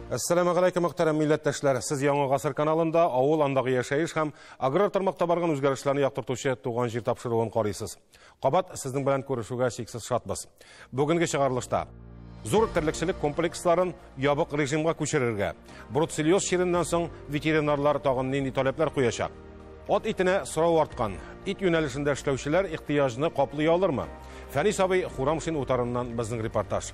Әссәламү галәйкүм, мөхтәрәм милләттәшләр. Сез Яңа Гасыр каналында авыл, андагы яшәеш һәм аграр тармакта барган үзгәрешләрне яктыртучы Туган җир тапшыруын карыйсыз. Кабат сезнең белән күрешүгә чиксез шатбыз. Бүгенге чыгарылышта зур терлекчелек комплексларын ябык режимга күчерергә, бруцеллез чиреннән соң ветеринарлар тагын нинди таләпләр куячак? Ат итенә сорау арткан. Ит юнәлешендә эшләүчеләр ихтыяҗны каплый алырмы? Фәнис абый Хурамшин утарыннан безнең репортаж.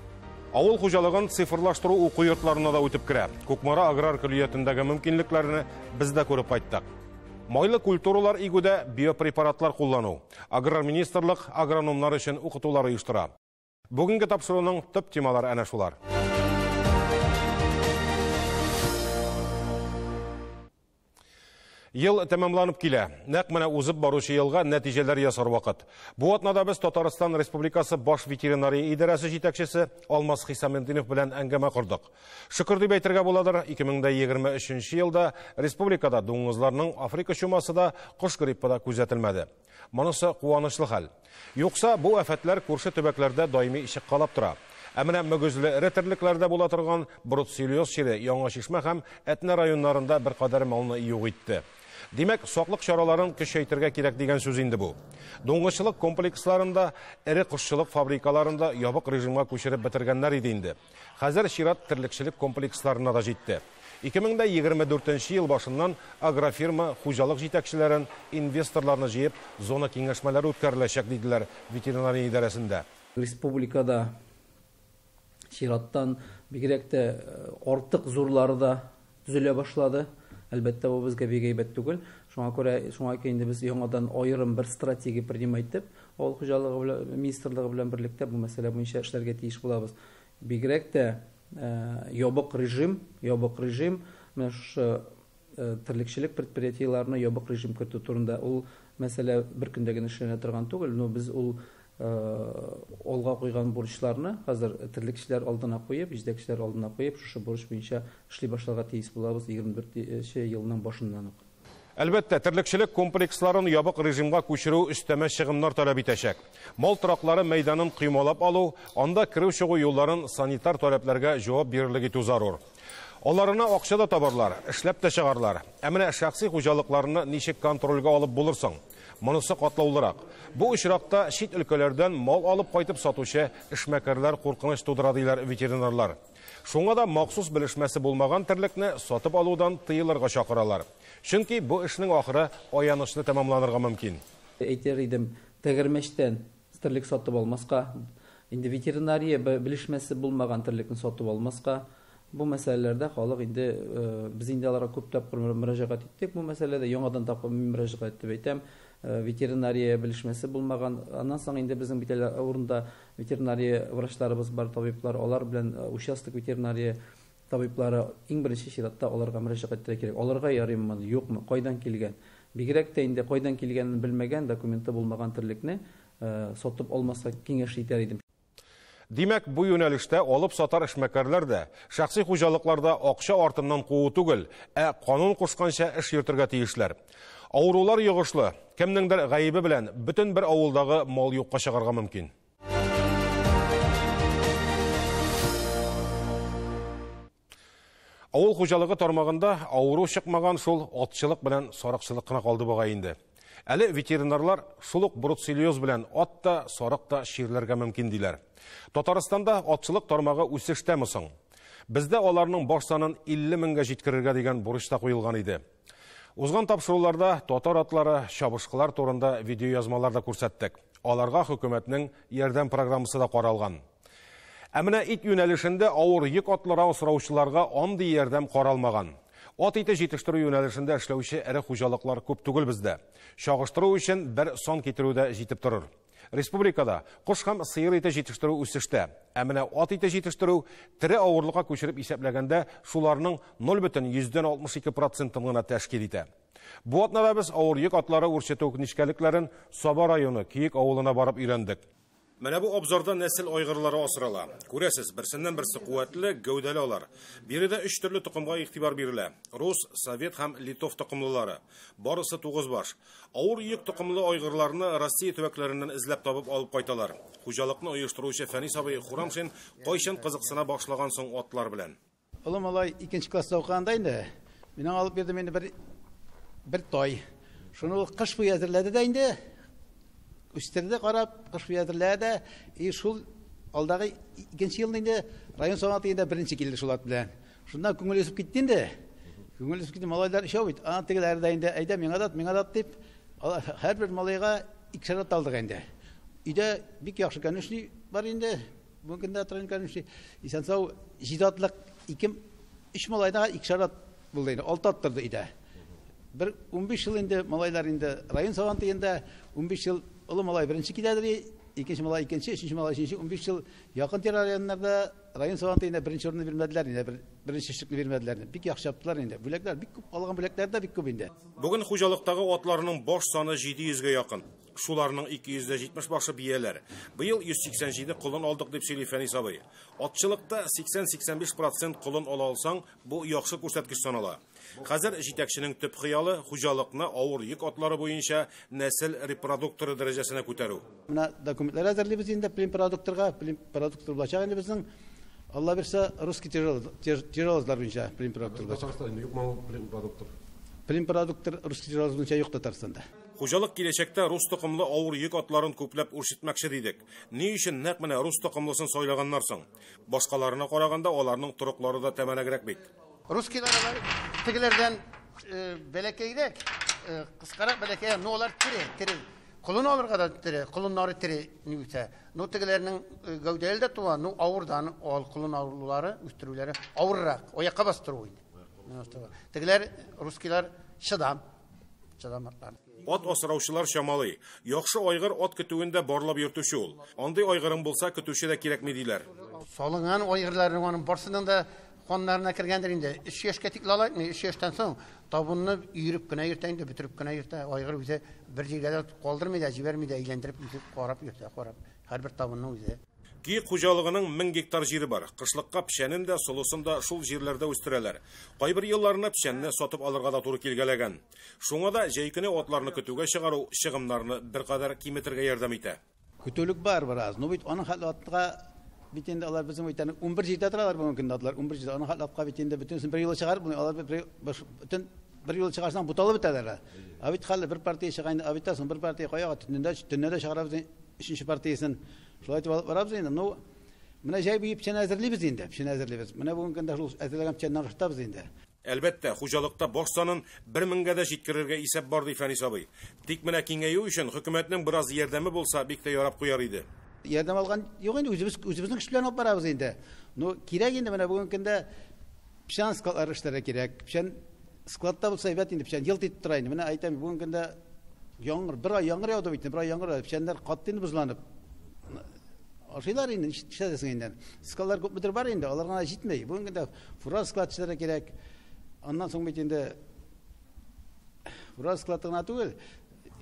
Авыл хуҗалыгын цифрлаштыру уку йортларына да үтеп керә. Кукмара аграр көллиятендәге мөмкинлекләрне без дә күреп кайттык. Майлы культуралар игүдә биопрепаратлар куллану. Аграр министрлык агрономнар өчен укытулар оештыра. Бүгенге тапшыруның төп темалары әнә шулар. Ел тәмамланып килә. Нәкъ менә узып баручы елга нәтиҗәләр ясар вакыт. Бу атнада без Татарстан Республикасы баш ветеринария идарәсе җитәкчесе Алмаз Хисаметдинов белән әңгәмә кордык. Шөкер дип әйтергә буладыр, 2023 елда республикада дуңгызларның Африка чумасы да, кош гриппы да күзәтелмәде. Монысы куанычлы хәл. Юкса бу афәтләр күрше төбәкләрдә даими чыккалап тора. Ә менә мөгезле эре терлекләрдә була торган бруцеллез чире Яңа Чишмә һәм Әтнә районнарында беркадәр малны юк итте. Димәк, саклык чараларын көчәйтергә кирәк дигән сүз инде бу. Дуңгызчылык комплексларында, эре кошчылык фабрикаларында ябык режимга күчереп бетергәннәр иде инде. Хәзер чират терлекчелек комплексларына да җитте. 2024 ел башыннан агрофирма хуҗалык җитәкчеләрен, инвесторларны җыеп, зона киңәшмәләре үткәреләчәк, диделәр ветеринария идарәсендә. Республикада чираттан бигрәк тә артык зурлары да төзелә башлады. Әлбәттә, бу безгә бик әйбәт түгел. Шуңа күрә, шуңа күрә инде без яңадан аерым бер стратегия принимать итеп, авыл хуҗалыгы белән, министрлыгы белән берлектә бу мәсьәлә буенча эшләргә тиеш булабыз. Бигрәк тә ябык режим, ябык режим, менә шушы терлекчелек предприятиеләренә ябык режим кертү турында ул мәсьәлә бер көндә генә эшләнә торган түгел, но без ул алга куйган бурычларны хәзер терлекчеләр алдына куеп, җитәкчеләр алдына куеп, шушы бурыч буенча эшли башларга тиеш булабыз 24 елның башыннан ук. Әлбәттә, терлекчелек комплексларын ябык режимга күчерү өстәмә чыгымнар таләп итәчәк. Мал тораклары мәйданын коймалап алу, анда керү-чыгу юлларын санитар таләпләргә җавап бирерлек итү зарур. Аларына акча да табарлар, эшләп тә чыгарлар. Ә менә шәхси хуҗалыкларны ничек контрольгә алып булыр соң? Монысы катлаулырак. Бу очракта чит өлкәләрдән мал алып кайтып сатучы эшмәкәрләр куркыныч тудыра, диләр ветеринарлар. Шуңа да махсус белешмәсе булмаган терлекне сатып алудан тыелырга чакыралар. Чөнки бу эшнең ахыры аянычлы тәмамланырга мөмкин. Әйтер идем, тәгәрмәчтән терлек сатып алмаска, инде ветеринария белешмәсе булмаган терлекне сатып алмаска. Бу мәсьәләләрдә халык инде, без инде аларга күп тапкыр мөрәҗәгать иттек. Бу мәсьәләдә яңадан тапкыр мөрәҗәгать итеп әйтәм, ветеринария белешмәсе булмаган. Аннан соң инде безнең бит әле урында ветеринария врачларыбыз бар, табиблар, алар белән участок ветеринария табиблары иң беренче чиратта аларга мөрәҗәгать итәргә кирәк. Аларга ярыймы, юкмы, кайдан килгән? Бигрәк тә инде кайдан килгәнен белмәгән, документы булмаган терлекне сатып алмаска киңәш итәр идем. Димәк, бу юнәлештә алып сатар эшмәкәрләр дә, шәхси хуҗалыкларда акча артыннан куу түгел, ә канун кушканча эш йөртергә тиешләр. Авырулар йогышлы, кемнеңдер гаебе белән бөтен бер авылдагы мал юкка чыгарга мөмкин. Авыл хуҗалыгы тармагында авыру чыкмаган шул атчылык белән сарыкчылык кына калды бугай инде. Әле ветеринарлар шул ук бруцеллез белән ат та, сарык та чирләргә мөмкин диләр. Татарстанда атчылык тармагы үсештәме соң? Бездә аларның баш санын 50 меңгә җиткерергә дигән бурыч та куелган иде. Узган тапшыруларда татар атлары, чабышкылар турында видеоязмалар да күрсәттек. Аларга хөкүмәтнең ярдәм программасы да каралган. Ә менә ит юнәлешендә авыр йөк атлары асраучыларга андый ярдәм каралмаган. Ат ите җитештерү юнәлешендә эшләүче эре хуҗалыклар күп түгел бездә. Чагыштыру өчен бер сан китерү дә җитеп торыр. Республикада кош һәм сыер ите җитештерү үсештә. Ә менә ат ите җитештерү тере авырлыкка күчереп исәпләгәндә шуларның ноль бөтен йөздән алтмыш ике процентын гына тәшкил итә. Бу атнада без авыр йөк атлары үрчетү нечкәлекләрен Саба районы Киек авылына барып өйрәндек. Менә бу абзарда нәсел айгырлары асрала. Күрәсез, берсеннән берсе куәтле, гәүдәле алар. Биредә өч төрле токымга игътибар бирелә. Рус, совет һәм литов токымлылары. Барысы 9 баш. Авыр йөк токымлы айгырларны Россия төбәкләреннән эзләп табып алып кайталар. Хуҗалыкны оештыручы Фәнис абый Хурамшин кайчан кызыксына башлаган соң атлар белән? Олы малай 2 класста укыганда инде, мин аңа алып бирдем инде бер тай. Шуны ул кыш буе әзерләде дә инде, үстерде карап, кыш буе әзерләде дә, и шул алдагы икенче елны инде район сабантуенда беренче килде шул ат белән. Шуннан күңел үсеп китте инде. Күңел үсеп китте, малайлар өчәү бит. Ана тегеләре дә инде, әйдә миңа да, миңа да дип, һәрбер малайга икешәр ат алдык инде. Өйдә бик яхшы конюшни бар инде. Бүгенге көндә торган конюшни. Исән-сау 7 атлык ике, өч малайда икешәр ат булды инде, 6 ат торды өйдә. Бер 15 ел инде малайлар инде район сабантуенда 15 ел олы малай беренче киләдер, икенче малай икенче, өченче малай өченче, 15 ел якын тирә районнарда район сабантуенда беренче урынны бирмәделәр инде, беренче өчлекне бирмәделәр. Бик яхшы чаптылар инде. Бүләкләр бик күп, алган бүләкләр дә бик күп инде. Бүген хуҗалыктагы атларның баш саны 700гә якын. Шуларның 270 башы бияләр. Быел 187 колын алдык дип сөйли Фәнис абый. Атчылыкта 80-85% колын ала алсаң, бу яхшы күрсәткеч санала. Хәзер җитәкченең төп хыялы хуҗалыкны авыр йөк атлары буенча нәсел репродукторы дәрәҗәсенә күтәрү. Менә документлар әзерлибез инде племпродукторга, племпродуктор булачак инде безнең. Алла бирсә, русский тяжелый буенча племпродуктор булачак. Татарстанда юкмы ул племпродуктор? Племпродуктор русский тяжелый буенча юк Татарстанда. Хуҗалык киләчәктә рус токымлы авыр йөк атларын күпләп үрчетмәкче дидек. Ни өчен нәкъ менә рус токымлысын сайлаганнар соң? Башкаларына караганда аларның торыклары да тәмәнәгрәк бит. Русскийлар алар тегеләрдән бәләкәйрәк, кыскарак бәләкәй, но алар тере, тере. Колын алырга да тере, колыннары тере ни үсә. Но тегеләрнең гәүдәле дә туа, но авырдан ал колын алулары, үстерүләре авыррак, аякка бастыру инде. Тегеләр русскийлар чыдам, чыдам атлар. Ат асраучылар чамалый. Яхшы айгыр ат көтүендә барлап йөртүче ул. Андый айгырың булса, көтүче дә кирәкми диләр. Салынган айгырларның аның барсының да каннарына кергәндер инде. 3 яшькә тикле ала, 3 яшьтән соң табунны өереп кенә йөртә инде, бөтереп кенә йөртә. Айгыр үзе бер җиргә дә калдырмый да, җибәрми дә, әйләндереп үзе карап йөртә, карап. Һәрбер табунны үзе. Киек хуҗалыгының 1000 гектар җире бар. Кышлыкка печәнен дә, солысын да шул җирләрдә үстерәләр. Кайбер елларны печәнне сатып алырга да туры килгәләгән. Шуңа да җәй көне атларны көтүгә чыгару чыгымнарны беркадәр киметергә ярдәм итә. Көтүлек бар бераз. Но бит аның хәтле атка бит инде алар безнең бит әнә 11 җирдә торалар бүгенге көндә атлар. 11 җирдә аның хәтле атка бит инде бөтенесен бер юлы чыгарып, алар бөтен бер юлы чыгарсаң буталып бетәләр. Ә бит хәле бер партия чыга инде, ә бит соң бер партия каяга төнлә дә чыгарабыз өченче партиясен. Шулай итеп алып барабыз инде. Ну, менә җәй буе печән әзерлибез инде, печән әзерлибез. Менә бүгенге көндә шул әзерләгән печәннән ашатабыз инде. Әлбәттә, хуҗалыкта баш санын бер меңгә дә җиткерергә исәп бар, ди Фәнис абый. Тик менә киңәю өчен хөкүмәтнең бераз ярдәме булса, бик тә ярап куяр иде. Ярдәм алган юк инде, үзебезнең көч белән алып барабыз инде. Ну, кирәк инде менә бүгенге көндә печән складлары эшләргә кирәк. Печән складта булса әйбәт инде, печән елт итеп тора инде. Менә әйтәм, бүгенге көндә яңгыр, бер ай яңгыр яуды бит, бер ай яңгыр яуды. Печәннәр катты инде бозланып. Ашыйлар инде, нишләтәсең инде. Складлар күпмедер бар инде, алар гына җитми. Бүгенге көндә фураж склад эшләргә кирәк. Аннан соң бит инде фураж склады гына түгел,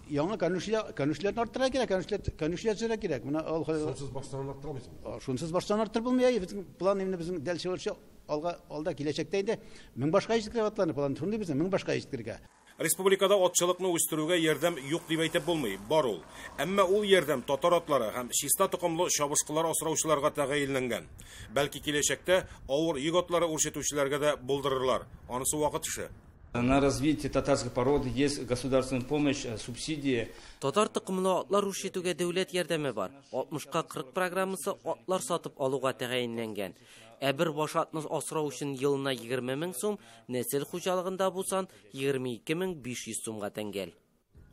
яңа конюшняларны арттырырга кирәк, конюшнялар төзергә кирәк. Менә ул хәзер Шунсыз баш санын арттыра алмыйсың. Шунсыз баш санын арттырып булмый, әйе, безнең план инде безнең дәл чыгышы алда киләчәктә инде 1000 башка җиткереп атланып, план шундый безнең 1000 башка җиткерергә. Республикада атчылыкны үстерүгә ярдәм юк дип әйтеп булмый, бар ул. Әмма ул ярдәм татар атлары һәм чиста токымлы чабышкылар асраучыларга тәгаенләнгән. Бәлки киләчәктә авыр йөк атлары үрчетүчеләргә дә булдырырлар. Анысы вакыт эше. На развитие татарской породы есть государственная помощь, субсидии. Татар токымлы атлар үрчетүгә дәүләт ярдәме бар. Алтмышка кырык программасы атлар сатып алуга тәгаенләнгән. Ә бер баш атны асрау өчен елына егерме мең сум, нәсел хуҗалыгында бу сан егерме ике мең биш йөз сумга тәңгәл.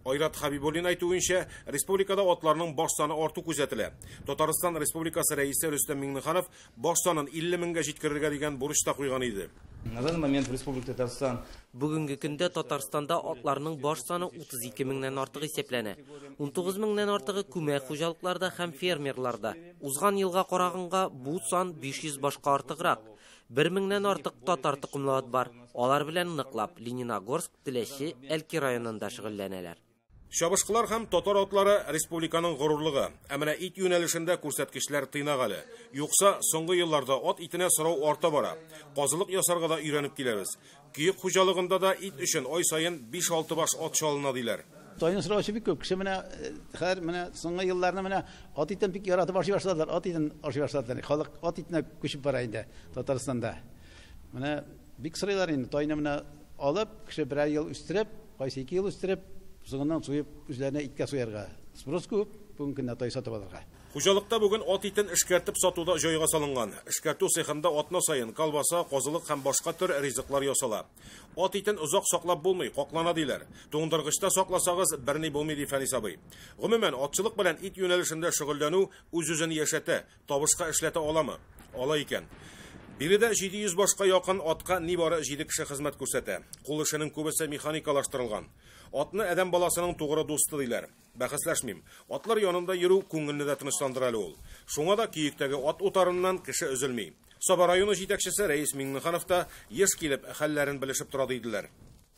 Айрат Хабибуллин әйтүенчә, республикада атларның баш саны арту күзәтелә. Татарстан Республикасы рәисе Рөстәм Миңнеханов баш санын илле меңгә җиткерергә дигән бурыч та куйган иде. На данный момент в Республике Татарстан Бүгенге көндә Татарстанда атларның баш саны утыз ике меңнән артык исәпләнә. Унтугыз меңнән артыгы күмәк хуҗалыкларда һәм фермерларда. Узган елга караганга бу сан биш йөз башка артыграк. Бер меңнән артык татар токымлы ат бар. Алар белән ныклап Лениногорск, Теләче, Әлки районында шөгыльләнәләр. Чабышкылар һәм татар атлары республиканың горурлыгы. Ә менә ит юнәлешендә күрсәткечләр тыйнак әле. Юкса, соңгы елларда ат итенә сорау арта бара. Казылык ясарга да өйрәнеп киләбез. Киек хуҗалыгында да ит өчен ай саен биш-алты баш ат чалына диләр. Тайны сораучы бик күп. Кеше менә хәзер менә соңгы елларны менә ат итен бик яратып ашый башладылар. Ат итен ашый башладылар. Халык ат итенә күчеп бара инде Татарстанда. Менә бик сорыйлар инде, тайны менә алып, кеше берәр ел үстереп, кайсы 2 ел үстереп, соңыннан суеп үзләренә иткә суярга. Спрос күп, бүгенге көндә тай сатып алырга. Хуҗалыкта бүген ат итен эшкәртеп сатуда җайга салынган. Эшкәртү цехында атна саен колбаса, казылык һәм башка төр ризыклар ясала. Ат итен озак саклап булмый, каклана диләр. Туңдыргычта сакласагыз берни булмый, ди Фәнис абый. Гомумән, атчылык белән ит юнәлешендә шөгыльләнү үз-үзен яшәтә, табышка эшләтә аламы? Ала икән. Биредә 700 башка якын атка нибары 7 кеше хезмәт күрсәтә. Кул эшенең күбесе механикалаштырылган. Атны адәм баласының тугры дусты диләр. Бәхәсләшмим. Атлар янында йөрү күңелне дә тынычландыра әле ул. Шуңа да Көектәге ат утарыннан кеше өзелми. Саба районы җитәкчесе Рәис Миңнеханов та еш килеп хәлләрен белешеп тора диделәр.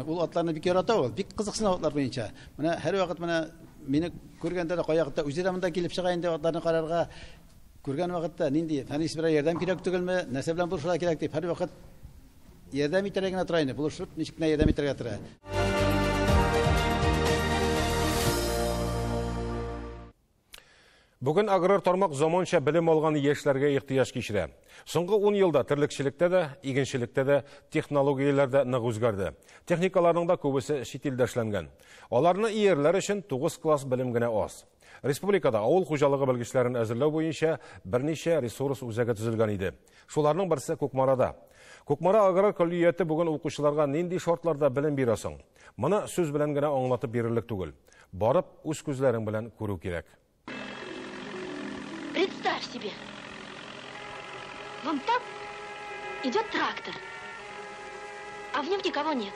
Ул атларны бик ярата ул, бик кызыксына атлар буенча. Менә һәрвакыт менә мине күргәндә дә каякта үзе дә монда килеп чыга инде атларны карарга. Күргән вакытта нинди Фәнис берәр ярдәм кирәк түгелме, нәрсә белән булышырга кирәк дип һәрвакыт ярдәм итәргә генә тора инде, булышып ничек кенә ярдәм итәргә тора. Бүген аграр тармак заманча белем алган яшьләргә ихтыяҗ кичерә. Соңгы 10 елда терлекчелектә дә, игенчелектә дә технологияләр дә нык үзгәрде. Техникаларның да күбесе чит илдә эшләнгән. Аларны иярләр өчен 9 класс белем генә аз. Республикада авыл хуҗалыгы белгечләрен әзерләү буенча берничә ресурс үзәге төзелгән иде. Шуларның берсе Кукмарада. Кукмара аграр көллияте бүген укучыларга нинди шартларда белем бирә соң? Моны сүз белән генә аңлатып бирерлек түгел. Барып үз күзләрең белән күрү кирәк. Представь себе, вон там идет трактор, а в нем никого нет.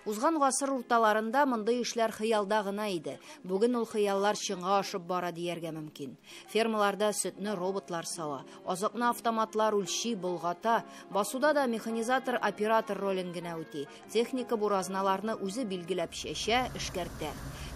Узган гасыр урталарында мондый эшләр хыялда гына иде. Бүген ул хыяллар чынга ашып бара дияргә мөмкин. Фермаларда сөтне роботлар сава, азыкны автоматлар үлчи, болгата. Басуда да механизатор оператор ролен генә үти. Техника буразналарны үзе билгеләп чәчә, эшкәртә.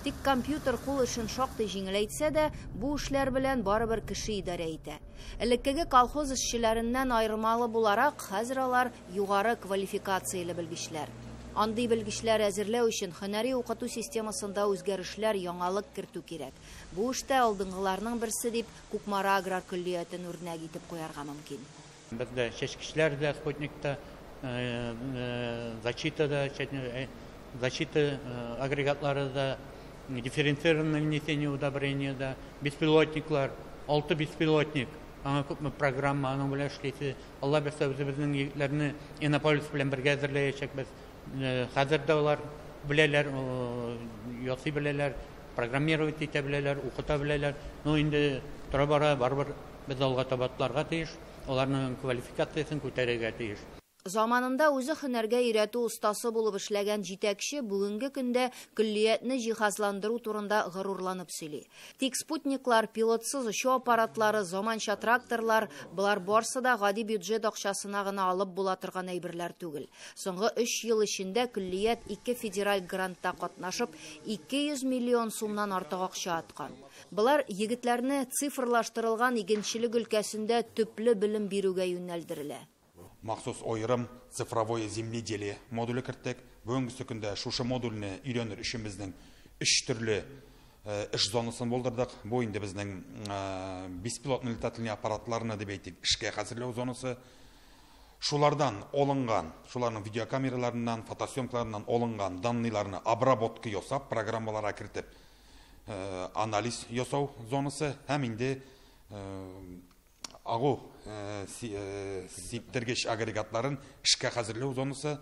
Тик компьютер кул эшен шактый җиңеләйтсә дә, бу эшләр белән барыбер кеше идарә итә. Элеккеге колхоз эшчеләреннән аермалы буларак, хәзер алар югары квалификацияле белгечләр. Андый белгечләр әзерләү өчен һөнәри укыту системасында үзгәрешләр, яңалык кертү кирәк. Бу эштә алдынгыларның берсе дип Кукмара аграр көллиятен үрнәк итеп куярга мөмкин. Бездә чәчкечләр дә, спутникта, защита да, защита агрегатлары да, дифференцированное внесение удобрения да, беспилотниклар, 6 беспилотник. Аңа күпме программа аның белән эшлисе. Алла бирсә, үзебезнең егетләрне Иннополис белән бергә әзерләячәкбез. Хәзер дә алар беләләр, ясый беләләр, программировать итә беләләр, укыта беләләр. Ну инде тора-бара барыбер без алга таба атларга тиеш, аларның квалификациясен күтәрергә тиеш. Заманында үзе һөнәргә өйрәтү остасы булып эшләгән җитәкче бүгенге көндә көллиятне җиһазландыру турында горурланып сөйли. Тик спутниклар, пилотсыз очу аппаратлары, заманча тракторлар болар барсы да гади бюджет акчасына гына алып була торган әйберләр түгел. Соңгы 3 ел эчендә көллият 2 федераль грантта катнашып, 200 миллион сумнан артык акча аткан. Болар егетләрне цифрлаштырылган игенчелек өлкәсендә төпле белем бирүгә юнәлдерелә. Махсус айрым цифровое земледелие модуле керттек. Бүгенге көндә шушы модульне өйрәнер өчен безнең 3 төрле эш зонасын булдырдык. Бу инде безнең беспилотный летательный аппаратларны дип әйтик, эшкә хәзерләү зонасы. Шулардан алынган, шуларның видеокамераларыннан, фотосъемкаларыннан алынган данныйларны обработка ясап, программаларга кертеп, анализ ясау зонасы һәм инде агу сиптергеч агрегатларын эшкә хәзерләү зонасы.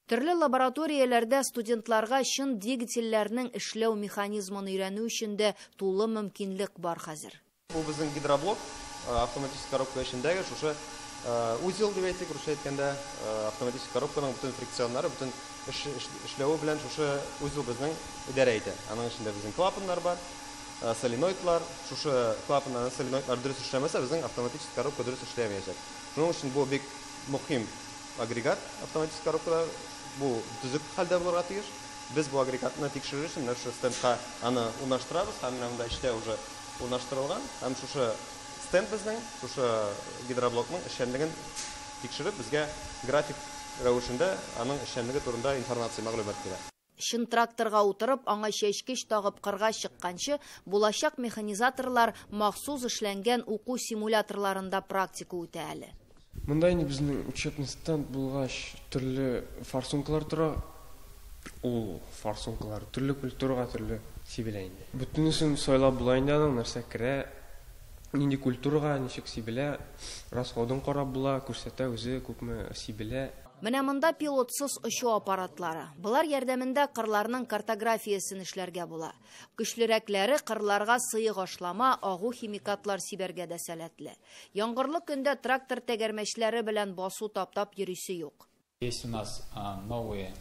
Төрле лабораторияләрдә студентларга чын двигательләрнең эшләү механизмын өйрәнү өчен дә тулы мөмкинлек бар хәзер. Бу безнең гидроблок, автоматический коробка эчендәге шушы узел дип әйтик, русча әйткәндә, автоматический коробканың бөтен фрикционнары, бөтен эшләве белән шушы узел безнең идарә итә. Аның эчендә безнең клапаннар бар, соленоидлар. Шушы клапаннар, соленоидлар дөрес эшләмәсә, безнең автоматический коробка дөрес эшләмәячәк. Шуның өчен бу бик мөһим агрегат автоматический коробкада, бу төзек хәлдә булырга тиеш. Без бу агрегатны тикшерер өчен менә шушы стендка аны урнаштырабыз, һәм менә монда эчтә уже урнаштырылган, һәм шушы стенд безнең, шушы гидроблокның эшчәнлеген тикшереп, безгә график рәвешендә аның эшчәнлеге турында информация, мәгълүмат бирә. Чын тракторга утырып, аңа чәчкеч тагып кырга чыкканчы, булачак механизаторлар махсус эшләнгән уку симуляторларында практика үтә әле. Монда инде безнең учебный стенд булгач, төрле форсункалар тора. Ул форсункалар төрле культурага төрле сибелә инде. Бөтенесен сайлап була инде аның, нәрсә керә, нинди культурага ничек сибелә, расходын карап була, күрсәтә үзе күпме сибелә. Менә монда пилотсыз очу аппаратлары. Болар ярдәмендә кырларның картографиясен эшләргә була. Көчлерәкләре кырларга сыек ашлама, агу химикатлар сибәргә дә сәләтле. Яңгырлы көндә трактор тәгәрмәчләре белән басу таптап йөрисе юк. Есть у нас новые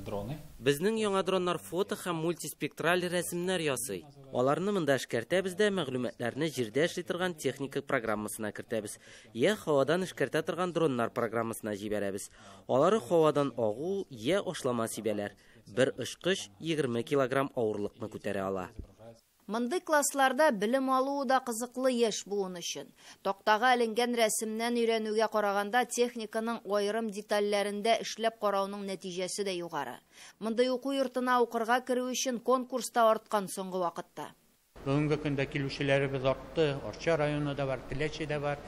дроны. Безнең яңа дроннар фото һәм мультиспектраль рәсемнәр ясый. Аларны монда эшкәртәбез дә, мәгълүматларны җирдә эшли торган техника программасына кертәбез. Я һавадан эшкәртә торган дроннар программасына җибәрәбез. Алары һавадан агу, я ашлама сибәләр. Бер очкыч 20 килограмм авырлыкны күтәрә ала. Мондый классларда белем алуы да кызыклы яшь буын өчен. Тактага эленгән рәсемнән өйрәнүгә караганда техниканың аерым детальләрендә эшләп карауның нәтиҗәсе дә югары. Мондый уку йортына укырга керү өчен конкурс та арткан соңгы вакытта. Бүгенге көндә килүчеләребез артты. Арча районы да бар, Теләче дә бар.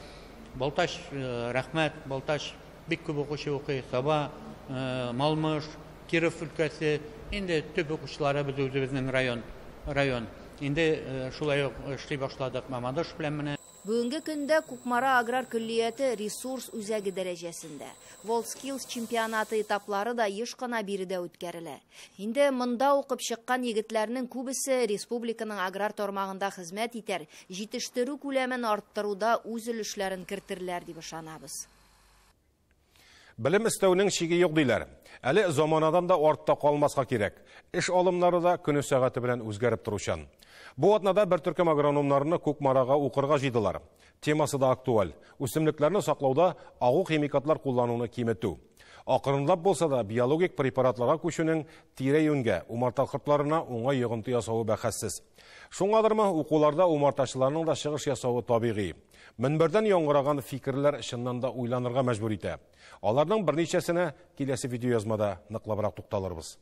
Балтач, рәхмәт, Балтач бик күп укучы укый. Саба, Малмыш, Киров өлкәсе. Инде төп укучыларыбыз үзебезнең район. Инде шулай ук эшли башладык Мамадыш белән менә. Бүгенге көндә Кукмара аграр көллияте ресурс үзәге дәрәҗәсендә. WorldSkills чемпионаты этаплары да еш кына биредә үткәрелә. Инде монда укып чыккан егетләрнең күбесе республиканың аграр тармагында хезмәт итәр, җитештерү күләмен арттыруда үз өлешләрен кертерләр дип ышанабыз. Белем эстәүнең чиге юк диләр. Әле заманадан да артта калмаска кирәк. Эш алымнары да көне сәгате белән үзгәреп торучан. Бу атнада бер төркем агрономнарны Кукмарага укырга җыйдылар. Темасы да актуаль. Үсемлекләрне саклауда агу химикатлар куллануны киметү. Акрынлап булса да биологик препаратларга күчүнең тирә-юньгә, умарта кортларына уңай йогынты ясавы бәхәссез. Шуңадырмы укуларда умартачыларның да чыгыш ясавы табигый. Мөнбәрдән яңгыраган фикерләр чыннан да уйланырга мәҗбүр итә. Аларның берничәсенә киләсе видеоязмада ныклабрак тукталырбыз.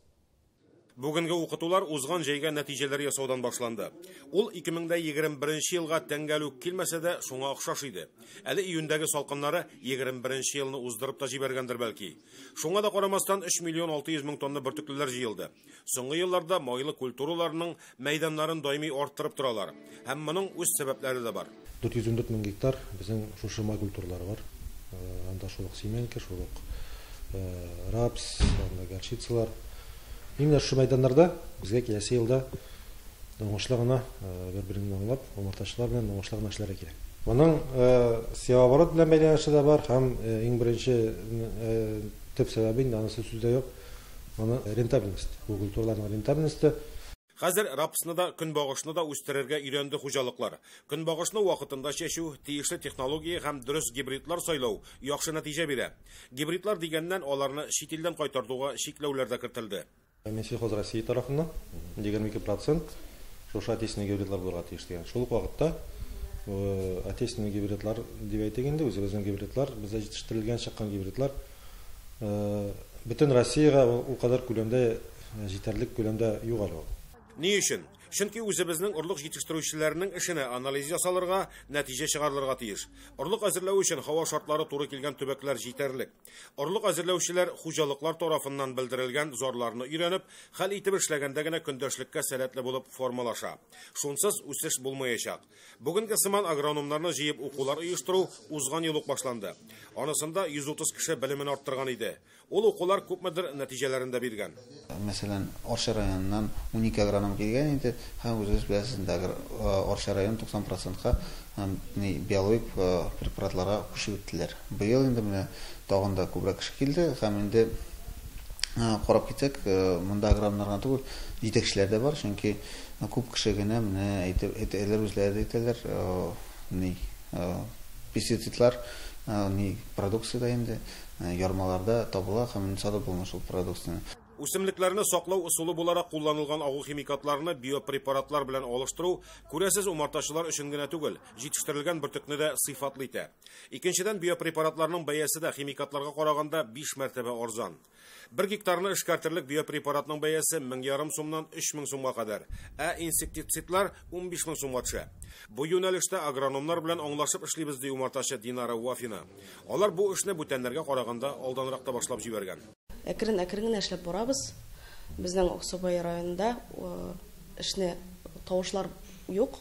Бүгенге укытулар узган җәйгә нәтиҗәләр ясаудан башланды. Ул 2021 елга тәңгәл үк килмәсә дә шуңа охшаш иде. Әле июньдәге салкыннары 21 елны уздырып та җибәргәндер бәлки. Шуңа да карамастан 3 миллион 600 мең тонна бөртеклеләр җыелды. Соңгы елларда майлы культураларның мәйданнарын даими арттырып торалар. Һәм моның үз сәбәпләре дә бар. 414 мең гектар безнең шушы май культуралары бар. Анда шул ук семенка, шул ук рапс, анда горчицалар. Именно шушы мәйданнарда безгә киләсе елда уңышлы гына бер-береңне аңлап, умартачылар белән уңышлы гына эшләргә кирәк. Моның севооборот белән бәйләнеше дә бар һәм иң беренче төп сәбәбе инде анысы сүз дә юк. Моны рентабельность, бу культураларның рентабельности. Хәзер рапсны да, көнбагышны да үстерергә өйрәнде хуҗалыклар. Көнбагышны вакытында чәчү, тиешле технология һәм дөрес гибридлар сайлау яхшы нәтиҗә бирә. Гибридлар дигәннән аларны чит илдән кайтартуга чикләүләр дә кертелде. Минсельхоз России тарафыннан 22% шушы отечественный гибридлар булырга тиеш дигән. Шул ук вакытта отечественный гибридлар дип әйтик инде, үзебезнең гибридлар, бездә җитештерелгән чыккан гибридлар бөтен Россиягә ул кадәр күләмдә, җитәрлек күләмдә юк әле ул. Ни өчен? Чөнки үзебезнең орлык җитештерүчеләренең эшенә анализ ясалырга, нәтиҗә чыгарылырга тиеш. Орлык әзерләү өчен һава шартлары туры килгән төбәкләр җитәрлек. Орлык әзерләүчеләр хуҗалыклар тарафыннан белдерелгән зарларны өйрәнеп, хәл итеп эшләгәндә генә көндәшлеккә сәләтле булып формалаша. Шунсыз үсеш булмаячак. Бүгенге сыман агрономнарны җыеп укулар оештыру узган ел ук башланды. Анысында 130 кеше белемен арттырган иде. Ул укулар күпмедер нәтиҗәләрен дә биргән. Мәсәлән, Арча районыннан 12 агроном килгән иде. Һәм үзегез беләсез инде, Арча район 90%-ка биологик препаратларга күчеп үттеләр. Быел инде менә тагын да күбрәк кеше килде һәм инде карап китсәк, монда агрономнар гына түгел, җитәкчеләр дә бар, чөнки күп кеше генә менә әйтеп әйтәләр, үзләре дә әйтәләр, пестицидлар, продукцияда инде ярмаларда табыла һәм сатып булмый шул продукцияне. Үсемлекләрне саклау ысулы буларак кулланылган агу химикатларны биопрепаратлар белән алыштыру, күрәсез, умартачылар өчен генә түгел, җитештерелгән бөртекне дә сыйфатлы итә. Икенчедән, биопрепаратларның бәясе дә химикатларга караганда 5 мәртәбә арзан. 1 гектарны эшкәртерлек биопрепаратның бәясе 1500 сумнан 3000 сумга кадәр, ә инсектицидлар 15000 сумга төшә. Бу юнәлештә агрономнар белән аңлашып эшлибез, ди умартачы Динара Вафина. Алар бу эшне бүтәннәргә караганда алданрак та башлап җибәргән. Әкрен-әкрен генә эшләп барабыз. Безнең Аксубай районында эшне тавышлар юк,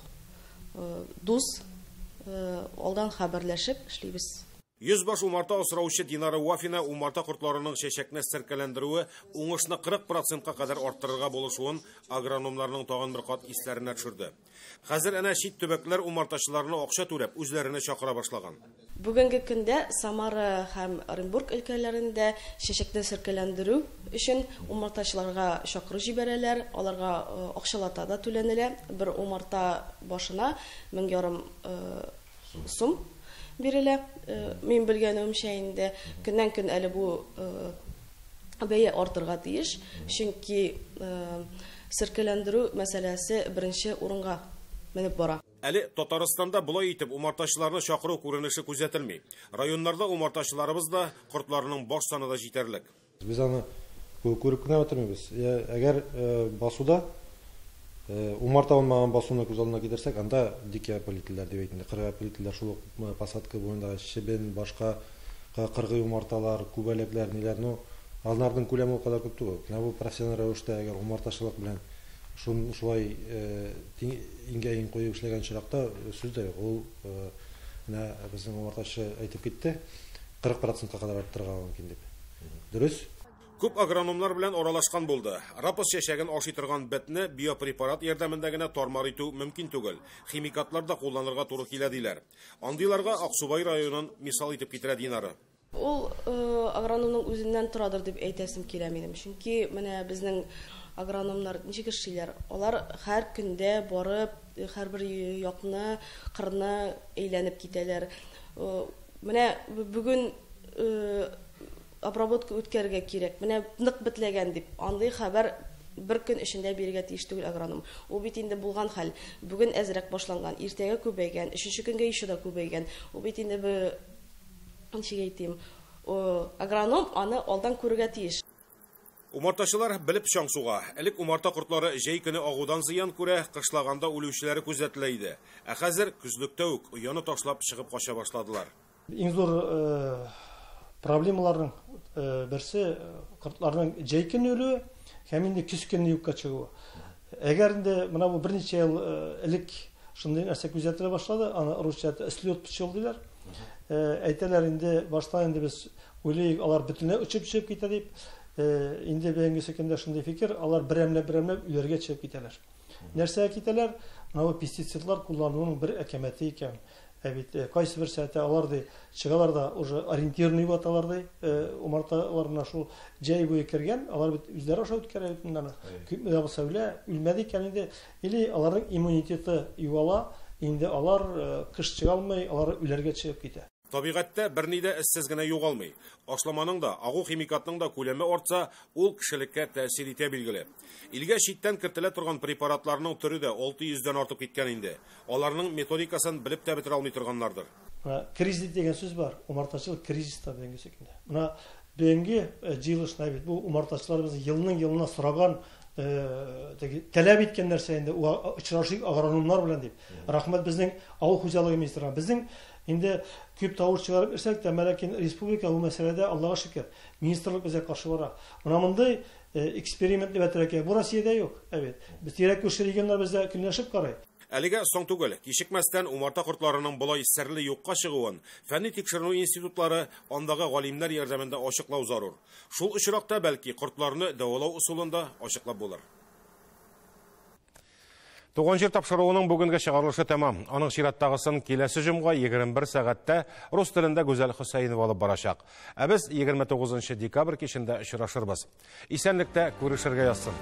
дус, алдан хәбәрләшеп эшлибез. 100 баш умарта асраучы Динара Вафина умарта кортларының чәчәкне серкәләндерүе уңышны 40%-ка кадәр арттырырга булышуын агрономнарның тагын бер кат исләренә төшерде. Хәзер әнә чит төбәкләр умартачыларны акча түләп үзләренә чакыра башлаган. Бүгенге көндә Самара һәм Оренбург өлкәләрендә чәчәкне серкәләндерү өчен умартачыларга чакыру җибәрәләр, аларга акчалата да түләнелә. Бер умарта башына 1500 сум бирелә. Мин белгәнемчә инде көннән-көн әле бу бәя артырга тиеш, чөнки серкәләндерү мәсьәләсе беренче урынга менеп бара. Әле Татарстанда болай итеп умартачыларны чакыру күренеше күзәтелми. Районнарда умартачыларыбыз да кортларының баш саны да җитәрлек. Без аны күреп кенә бетермибез. Әгәр басуда умарта булмаган басуны күз алдына китерсәк, анда дикий опылителләр дип әйтелә. Кыргый опылителләр шул ук посадка буенда чебен, башка кыргый умарталар, күбәләкләр, ниләр, ну, аларның күләме ул кадәр күп түгел. Менә бу профессиональ рәвештә әгәр умартачылык белән шулай иңгә-иң куеп эшләгән очракта сүз дә юк. Ул менә безнең умартачы әйтеп китте, 40%-ка кадәр арттырырга мөмкин дип. Дөрес? Күп агрономнар белән аралашкан булды. Рапс чәчәген ашый торган бетне биопрепарат ярдәмендә генә тармар итү мөмкин түгел. Химикатлар да кулланырга туры килә диләр. Андыйларга Аксубай районын мисал итеп китерә Динара. Ул агрономның үзеннән торадыр дип әйтәсем килә минем. Чөнки менә безнең агрономнар ничек эшлиләр? Алар һәр көндә барып, һәрбер якны, кырны әйләнеп китәләр. Менә бүген обработка үткәрергә кирәк. Менә нык бетләгән дип, андый хәбәр бер көн эчендә бирергә тиеш түгел агроном. Ул бит инде булган хәл. Бүген әзрәк башланган, иртәгә күбәйгән, өченче көнгә еще да күбәйгән. Ул бит инде ничек әйтим, агроном аны алдан күрергә тиеш. Умартачылар белеп чаң суга. Элек умарта кортлары җәй көне агудан зыян күрә, кышлаганда үлүчеләре күзәтелә иде. Ә хәзер көзлектә үк ояны ташлап чыгып кача башладылар. Иң зур проблемаларның берсе кортларның җәй көне үлүе һәм инде көз көне юкка чыгуы. Әгәр инде менә бу берничә ел элек шундый нәрсә күзәтелә башлады, аны русча слет пчел диләр. Әйтәләр инде башта инде без уйлыйк, алар бөтенләй очып чыгып китә дип. Инде бүгенге көндә шундый фикер, алар берәмләп-берәмләп өйләргә чыгып китәләр. Нәрсәгә китәләр? Менә бу пестицидлар куллануның бер әкәмәте икән. Ә бит кайсы бер сәгатьтә алар ди чыгалар да уже ориентирный аталар ди, умарталар менә шул җәй буе кергән, алар бит үзләре аша үткәрә бит моны. Күпме дә булса үлә, үлмәде икән инде, или аларның иммунитеты югала, инде алар кыш чыга алмый, алар үләргә чыгып китә. Табигатьтә берни дә эзсез генә югалмый. Ашламаның да, агу химикатның да күләме артса, ул кешелеккә тәэсир итә билгеле. Илгә читтән кертелә торган препаратларның төре дә 600-дән артып киткән инде. Аларның методикасын белеп тә бетерә алмый торганнардыр. Кризис дигән сүз бар. Умартачылык кризиста бүгенге көндә. Менә бүгенге җыелышта бит бу умартачыларыбыз елның-елына сораган, таләп иткән нәрсә инде очрашыйк агрономнар белән дип. Рәхмәт безнең авыл хуҗалыгы министрына. Безнең инде күп тавыш чыгарып эшләк тә, ләкин республика бу мәсьәләдә Аллага шөкер, министрлык безгә каршы бара. Менә мондый эксперимент дип әйтергә кирәк, бу Россиядә юк, әбит. Без тирәк күрше регионнар безгә көнләшеп карый. Әлегә соң түгел, кичекмәстән умарта кортларының болай серле юкка чыгуын фәнни тикшеренү институтлары, андагы галимнәр ярдәмендә ачыклау зарур. Шул очракта бәлки кортларны дәвалау ысулын да ачыклап булыр. Туган җир тапшыруының бүгенге чыгарылышы тәмам. Аның чираттагысын киләсе җомга 21 сәгатьтә рус телендә Гүзәл Хөсәенова алып барачак. Ә без 29 декабрь кичендә очрашырбыз. Исәнлектә күрешергә язсын.